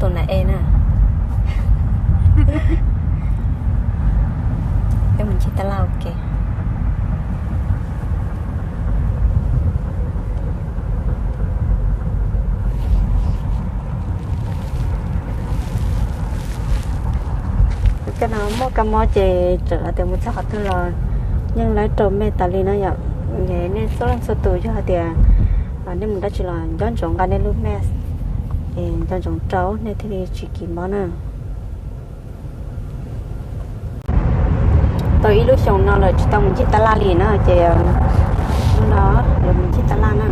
tus na e na. Peb mus ncig tab laj ua ke. Koj no muaj kab mob ces txawm hais tias mus txog qhov twg los yeej laib rau mej tas li na yom. Nej txhua leej txhua tus yog hais tias nej mus dab tsi los nco ntsoov nqa nej lub mask, nco ntsoov rau nej thiaj li tsis kis mob na. Tau ib lub xyoos no lawm tsis tau mus ncig tab laj li na ces lub no yuav mus ncig tab laj na.